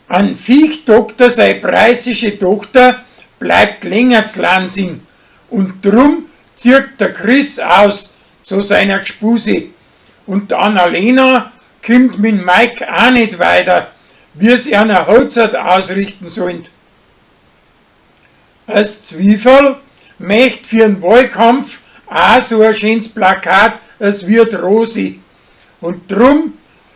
An Viechdoktor sei preißische Tochter bleibt länger z'Lansing und drum zirkt der Chris aus zu seiner Gspusi und d'Annalena kimmt mit'm Mike aa net weiter, wie's eana Hochzeit ausrichten solln. As Zwieferl mecht für'n Wahlkampf aa so a scheens Plakat as wia d'Rosi und drum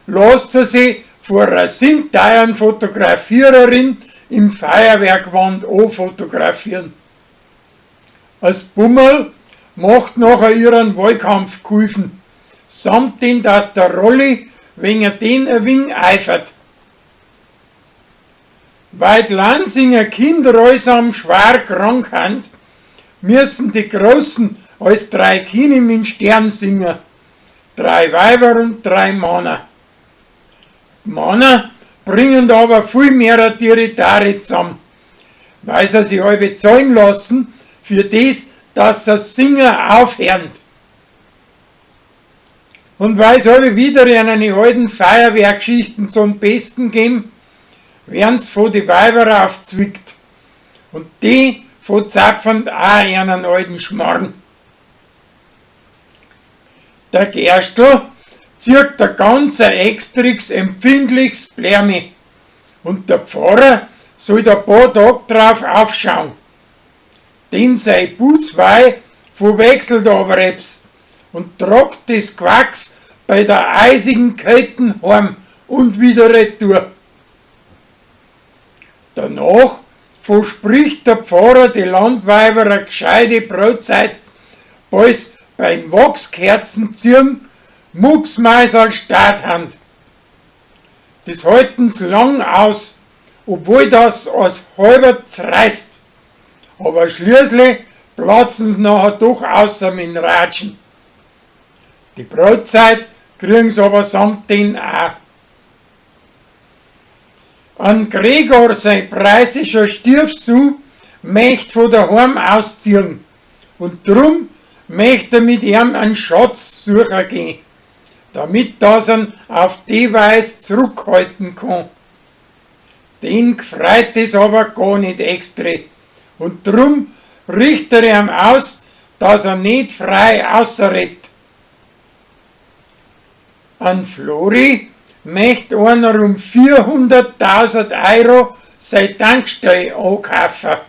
lasst se si vor a sindteiern Fotografiererin im Feuerwehrgwand ofotografieren. As Bummerl macht nachher ihrn Wahlkampfg'hulfen, samt den, dass der Rolli wenge den a wing eifert. Weil d'Lansinger Kinder allsam schwar krank hant, miassn die Großen als drei Kini mit'm Stern singa, drei Weiber und drei Manner. D'Manner bringend aber viel mehra Tiritari zam, weil se si alwe zahlen lassen für des, dass sie's Singa aufhörn. Und weil's alwe wieder eanane alten Feuerwehrgschichten zum Besten geben, wern's vo die Weiber aufzwickt und die verzapfend aa eanan alten Schmarrn. Der Gerstl zirkt a ganz a extrigs empfindlichs Blärmi und der Pfarrer sollt a paar Tag drauf aufschaun. Den sei Butzwei verwechselt aber eps und tragt des G'wachs bei der eisigen Kälte heim und wieder retour. Danach verspricht der Pfarrer die Landweiber a gscheide Brotzeit, bals beim Wachskerzenziehn mucksmeiserl Staat hant. Des halten's lang aus, obwohl das as halber zreißt. Aber schließlich platzen's nachher doch außer mit'm Ratschen. Die Brotzeit kriegen's aber samt den aa. An Gregor sein preißischer Stiefsohn mecht vo daheim ausziehn und drum mecht er mit eam an Schatz sucher gehn, damit dass er'n auf die Weis zruckhalten kann. Den gfreit des aber gar net extre und drum richt er eam aus, dass er net frei ausserredt. An Flori mecht oaner um 400.000 Euro sei Tankstell ankaufa.